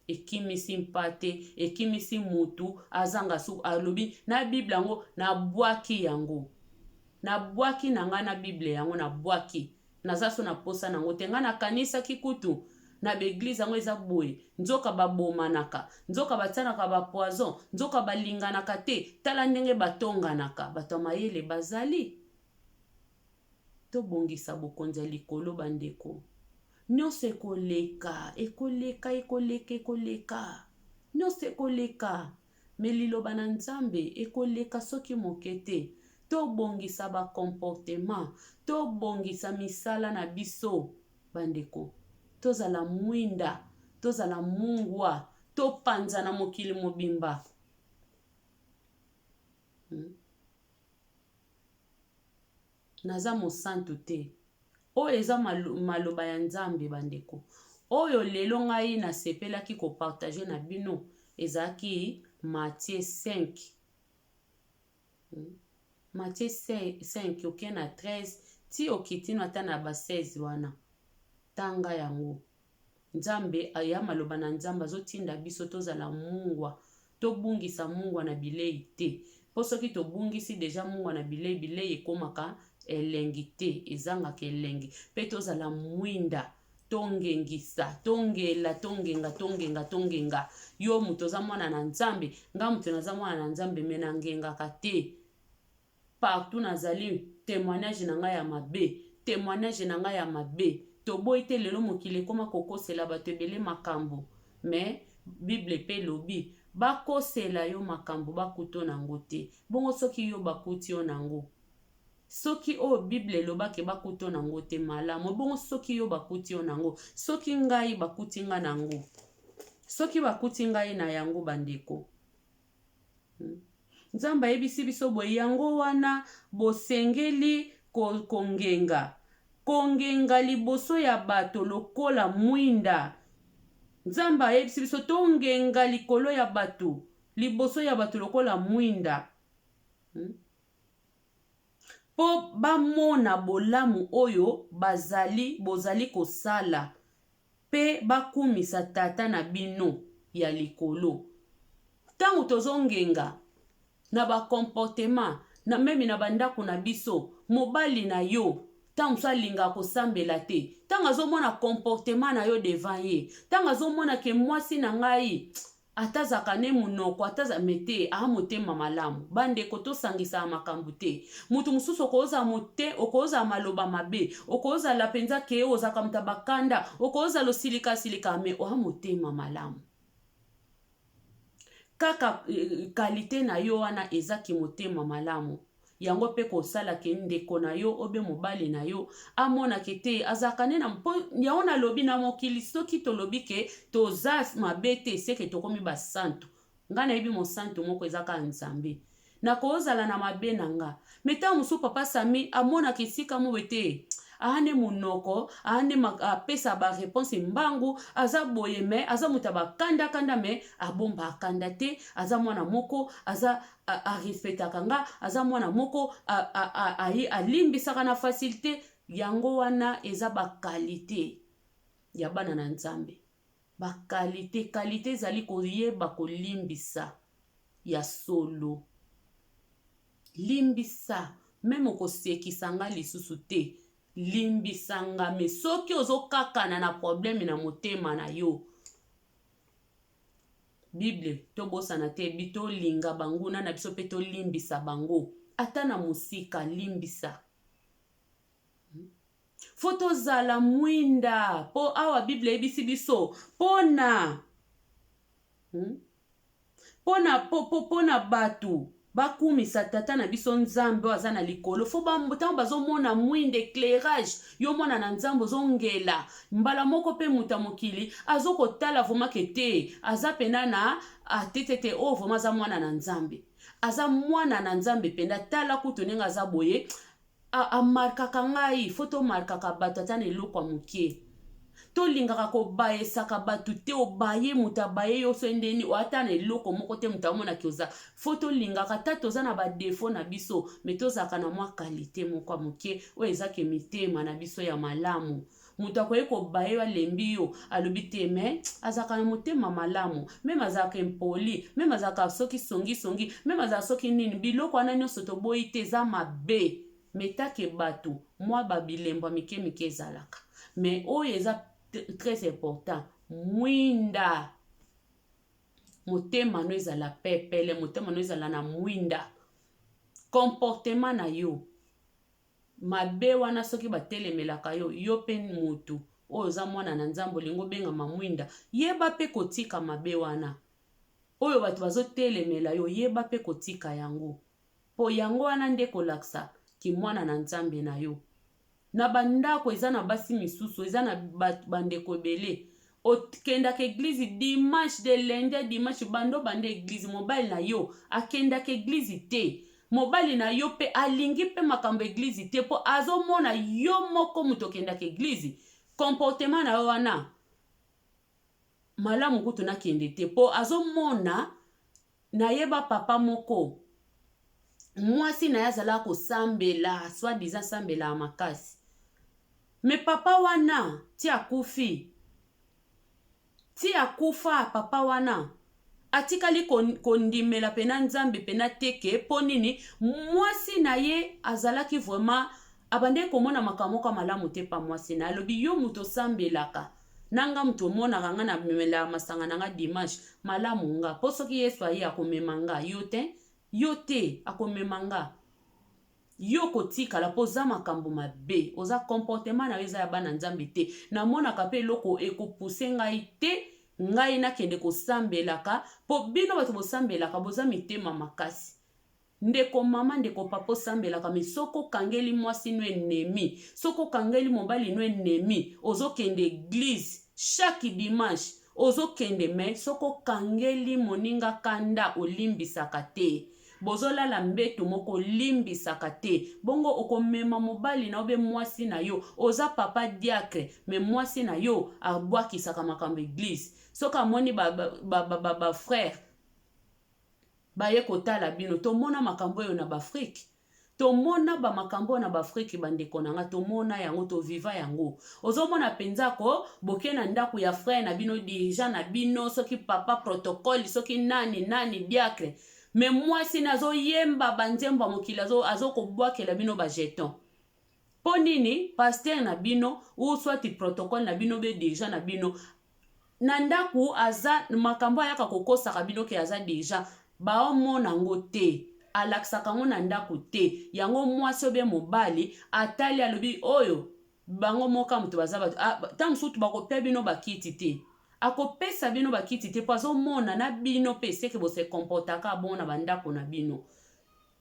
ekimisi mpate, ekimisi mutu azanga suku. Alobi na Bible yango nabwaki, yango nabwaki na ngai, na Bible yango nabwaki, naza so na posa nango te. Ngai nakanisaki kutu na baeglise yango eza boye, nzoka babomanaka, nzoka batianaka bapoison, nzoka balinganaka te. Tala ndenge batonganaka. Bato ya mayele bazali. Tobongisa bokonzi ya likolo, bandeko. Nyonso ekoleka, ekoleka, ekoleka, ekoleka, nyonso ekoleka, mais liloba na Nzambe ekoleka soki moke te. Tobongisa bacomportement, tobongisa misala na biso, bandeko. Tozala mwinda, tozala mungwa, topanza na mokili mobimba. Naza mosantu te. Oyo eza maloba ya Nzambe, bandeko. Oyo lelo ngai nasepelaki kopartager na bino ezalaki Matthieu 5, Matthieu 5, oke na 13 ti okitino ata na ba 16 wana, tanga yango. Nzambe aya, maloba na Nzambe azotinda biso tozala mungwa, tobungisa mungwa na bilei te. Mpo soki tobungisi déjà mungwa na bilei, bilei ekomaka elengi te, ezangaka elengi. Mpe tozala mwinda, tongengisa, tongela, tongenga, tongenga, tongenga. Yo moto oza mwana na Nzambe, nga moto naza mwana na Nzambe, mais nangengaka te. Partout nazali, témoignage na ngai ya mabe, témoignage na ngai ya mabe. Toboyi te lelo mokili ekoma kokosela bato ebele makambo, mais Bible pe elobi bakosela yo makambo bakuto nango te. Bongo soki yo bakuti yo nango? Soki oyo Bible eloba ke bakuti yo nango te malamu, bongo soki yo bakuti yo nango? Soki ngai bakuti nga nango? Soki bakuti ngai na yango bandeko? Nzambe ayebisi biso boye, yango wana bosengeli kongenga, kongenga liboso ya bato lokola mwinda. Nzambe ayebisi biso tongenga likolo ya bato, liboso ya bato lokola mwinda. Mpo bamona bolamu oyo bazali bozali kosala mpe bakumisa Tata na bino ya likolo. Ntango tozongenga na ba comportement na meme na ba ndako na biso, mobali na yo ntango mosusu alingaka kosambela te, ntango azomona comportement na yo devant ye, ntango azomona ke mwasi na ngai Ata azalaka ne munoko ata aza mais te aa motema malamu ba ndeko to sangisaka makambu te mutu mususu okozala mote okozala maloba mabe okozala penza ke ozalaka mutu ya ba kanda okozala osilika silika mais oa motema malamu kaka qualite na yo wana eza kimotema malamu Yango pe kosala ke ndeko na yo obe mobali na yo amona ke te azalaka nde na mpo yango nalobi na mokili soki tolobi ke toza mabe te seke tokomi ba santu nga nayebi mosantu moko eza kaka Nzambe nakozala na mabe na nga me ntango mosusu papa Sami amonaka esika moko te aa nde monoko aa nde apesa ba reponse mbangu aza boye me aza moto ya bakanda kanda me abomba kanda te aza mwana moko aza a respectaka nga aza mwana moko alimbisaka na facilite yango wana eza ba qualite ya bana na nzambe ba qualite qualite ezali koyeba kolimbisa ya solo limbisa meme okosekisa nga lisusu te limbisa nga me soki ozokakana na probleme na motema na yo Bible tobosana te bi tolinga banguna na biso pe tolimbisa bango ata na mosika limbisa fo tozala mwinda po awa bible eyebisi biso pona Pona po po pona batu bakumisa tata na biso nzambe oyo aza na likolo fo ntango bazomona mwinda eclairage yo mwana na nzambe ozongela mbala moko mpe moto ya mokili azokotala vraimen ke te aza mpena na atetete oyo vraimen aza mwana na nzambe aza mwana na nzambe mpenza tala kutu ndenge aza boye A markaka ngai faut to markaka batu ata na eloko ya mukie tolingaka kobayesaka batu te obaye moto abaye yo so ndeni ata na eloko moko te moto amona ke oza faut tolingaka ata toza na ba defaut na biso mais tozalaka na mwa qualite moko ya mokie oyo eza ke mitema na biso ya malamu Moto akoki kobaye yo alembi yo alobi te mais azalaka na motema malamu meme azalaka impoli meme azalaka soki songi songi meme azalaka soki nini biloko wana nyonso toboyi te eza mabe mais take bato mwa ba bilembo ya mike mike ezalaka mais oyo eza très important mwinda motema no ezala pepele motema no ezala na mwinda comportement na yo Mabe wana soki batelemelaka yo, yo pe mutu oyo oza mwana na Nzambe olingi obengama mwinda, yeba pe kotika mabe wana. Oyo batu bazo telemela yo, yeba pe kotika yango. Po yango wana nde ekolakisa ki mwana na Nzambe na yo. Na ba ndako eza na basi misusu, eza na ba ndeko ebele Okendaka eglise dimanche de lundi à dimanche banda obanda eglise mobali na yo akendaka eglise te mobali na yo pe alingi pe makambo eglise te po azomona yo moko moto okendaka eglise comportement na yo wana malamu kutu nakende te po azomona nayeba papa moko mwasi na ye azalaka kosambela soit disant asambelaka makasi me papa wana ti akufi ti akufa papa wana atikali kondimela pena nzambe pena te ke mpo nini mwasi na ye azalaki vraiment abandaki komona makambo moko ya malamu te pa mwasi na ye alobi yo moto osambelaka na nga moto omonaka nga na memelaka masanga na nga dimanche malamu nga mpo soki yesu aye akomema nga yo te yo te akomema nga. Yo kotikala mpo oza makambo mabe, oza comportement na yo eza ya bana Nzambe te. Namonaka mpe eloko ekopuse ngai te ngai nakende kosambelaka, mpo bino bato bosambelaka boza mitema makasi. Ndeko mama, ndeko papa, osambelaka, mais soki okangeli mwasi no ennemi, soki okangeli mobali no ennemi, ozokende eglise chaque dimanche, ozokende, mais soki okangeli moninga kanda, olimbisaka te. Bozolala mbeto moko, olimbisaka te. Bongo okomema mobali na yo be mwasi na yo, oza papa diacre, mais mwasi na yo abwakisaka makambo eglise. Soki amoni ba, ba, ba, ba, ba, ba frère baye kotala bino, tomona makambo oyo na baAfrike, tomona bamakambo oyo na baAfrike, bandeko na nga, tomona yango, toviva yango. Ozomona mpenza ko boke na ndako ya frère na bino, dirigeant na bino, soki papa protocole, soki nani nani diacre, mais mwasi na azoyemba banzembo ya mokili, azokobwakela bino bajeton. Mpo nini? Pasteur na bino ou soit protocole na bino be dirigeant na bino na ndako aza makambo ayaka kokosaka bino ke aza dirigeant, baomona yango te, alakisaka yango na ndako te. Yango mwasi obe mobali atali, alobi oyo bango moka moto baza bato ta mosusu bakopia bino bakiti te, akopesa bino bakiti te, mpo azomona na bino mpe seke bose comportaka bongo na bandako na bino.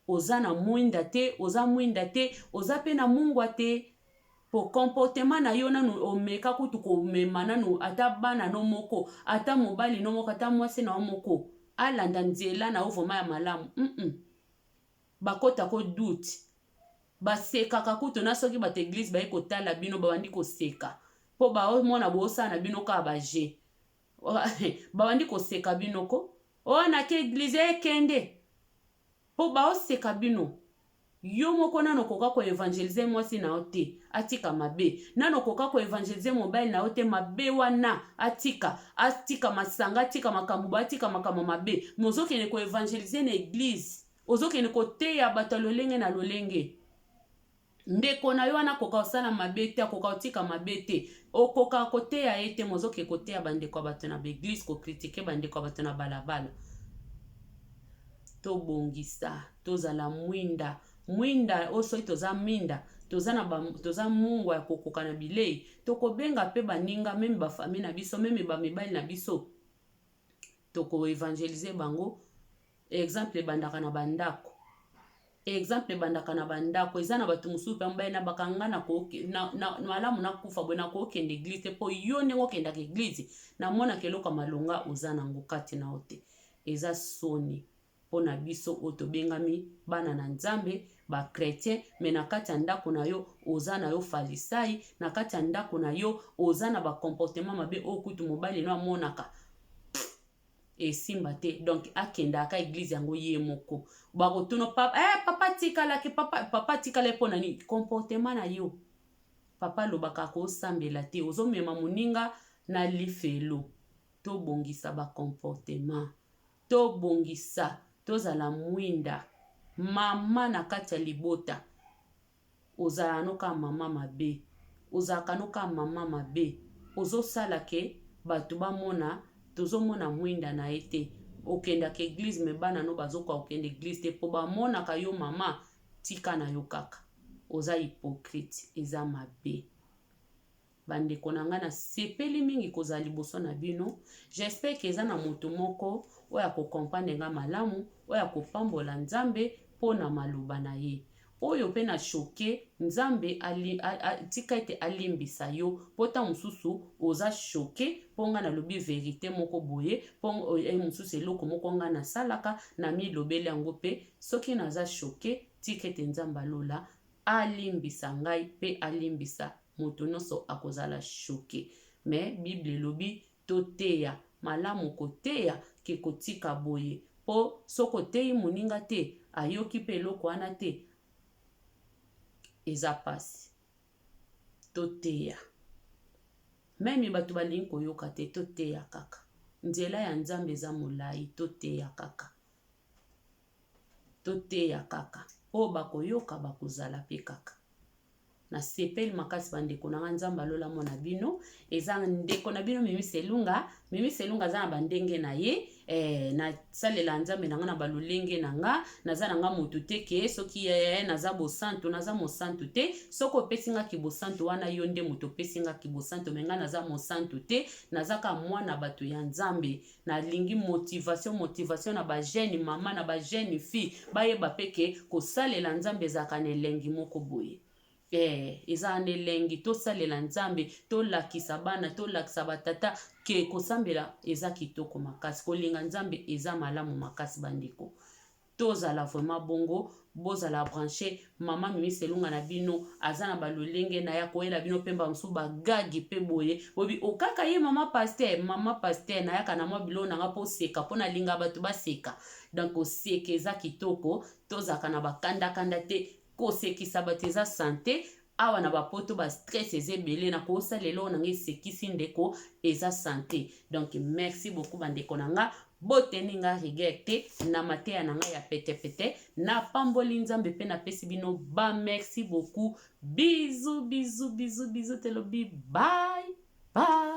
Oza na mwinda te, oza mwinda te, oza mpe na mungwa te, po comportement na yo nanu omeka kutu komema nanu ata bana no moko, ata mobali no moko, ata mwasi na yo moko alanda nzela na yo vraiment ya malamu. Bakota ko doute, basekaka kutu na soki bato eglise baye kotala bino, babandi koseka mpo baomona boosala na bino kaka baje, babandi koseka bino ko oyo nake eglise ekende, mpo baoseka bino. Yo moko nano okoka koevangelize mwasi na yo te atika mabe, nano okoka koevangelize mobali na yo te mabe wana atika, atika masanga, atika makambo boye, atika makambo mabe, me ozokende koevangelize na eglise, ozokende koteya bato ya lolenge na lolenge. Ndeko na yo wana akoka kosala mabe te, akoka kotika mabe te, okoka koteya ye te, mozoke koteya bandeko ya bato na baeglise, kokritike bandeko ya bato na balabala. Tobongisa, tozala mwinda, mwinda oyo soki toza mwinda, toza na ba, toza mungwa ya kokoka na bilei, tokobenga mpe baninga, meme bafami na biso, meme bamibali na biso, tokoevangelize bango. Exemple ebandaka na bandako, exemple ebandaka na bandako. Eza na bato mosusu mpe mobali na bakanga na, na, malamu nakufa boye, nakokende eglise te, mpo yo ndenge okendaka eglise namonaka eloko ya malonga oza nango kati na yo te. Eza soni mpo na biso oyo tobengami bana na Nzambe, bachrétien, mais na kati ya ndako na yo oza na yo falisai, na kati ya ndako na yo oza na bacomportement mabe oyo kutu mobali no amonaka esimba te. Donc akendaka eglise yango ye moko, bakotuna papa, papa tikalaki, papa, papa tikala mpo na nini? Comportement na yo, papa alobaka akosambela te, ozomema moninga na lifelo. Tobongisa bacomportement, tobongisa, tozala mwinda. Mama na kati ya libota, ozala no kaka mama mabe, ozalaka no kaka mama mabe, ozosala ke bato bamona tozomona mwinda na ye te. Okendaka eglise, mais bana no bazokoka kokende eglise te mpo bamonaka yo mama tika na yo kaka oza hypocrite. Eza mabe, bandeko na ngai. Nasepeli mingi kozala liboso na bino. J'espère ke eza na moto moko oyo akocomprendre nga malamu, oyo akopambola Nzambe mpo na maloba na ye oyo mpe na choquer. Nzambe tika ete alimbisa yo, mpo ntango mosusu oza choqué mpo ngai nalobi vérité moko boye, mpo mosusu eloko moko ngai nasalaka na milobeli yango mpe soki naza choqué, tika ete Nzambe alola alimbisa ngai mpe alimbisa moto nyonso akozala choqué. Mais Bible elobi toteya, malamu koteya ke kotika boye, mpo soki oteyi moninga te, ayoki mpe eloko wana te, eza pasi. Toteya même bato balingi koyoka te, toteya kaka. Nzela ya Nzambe eza molai, toteya kaka, toteya kaka, oyo bakoyoka bakozala mpe kaka. Nasepeli makasi bandeko na nga. Nzambe alola mona bino. Eza ndeko na bino Mimi Selunga. Mimi Selunga aza na bandenge na ye. Nasalela Nzambe na nga na balolenge na nga. Naza na nga motu te ke soki naza bosantu, naza mosantu te. Soki opesi nga kibosantu wana, yo nde moto opesi nga kibosantu, mais nga naza mosantu te. Naza ka mwana bato ya Nzambe. Nalingi motivation, motivation na bajeune mama, na bajeune fille, bayeba mpe ke kosalela Nzambe ezalaka na elengi moko boye. Eza na elengi. Tosalela Nzambe, tolakisa bana, tolakisa batata ke kosambela eza kitoko makasi, kolinga Nzambe eza malamu makasi. Bandeko, tozala vraiment bongo, bozala branché. Mama Mimi Selunga na bino aza na balolenge na ya koyela bino mpe mosusu bagagi mpe boye bobi okaka ye mama pasteur. Mama pasteur nayaka na mwa biloko nanga mpo seka, mpo nalinga bato baseka. Donc koseka eza kitoko, tozalaka na bakandakanda te. Kosekisa bato eza santé. Awa na bapoto bastress eza ebele, na kosala eloko na nga esekisi ndeko, eza santé. Donc merci beaucoup bandeko na nga. Boteni nga rigueur te na mateya na ngai ya petepete. Napamboli Nzambe mpe napesi bino ba merci beaucoup. Bisous, bisous, bisous, bisous. Telobi bye bye.